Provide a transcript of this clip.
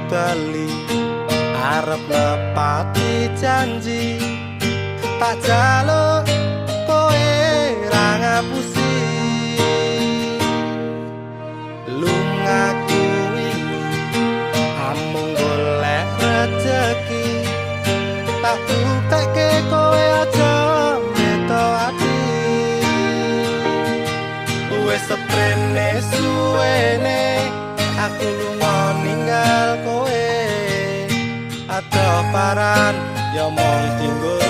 Bali arep nepati janji. Tak jaluk kowe ra ngapusi. Lungaku wingi amung golek rejeki. Tak buktekke kowe aja meto ati. Wis seprene suwene aku lunga ninggal kowe. Adoh paran ya mung dinggo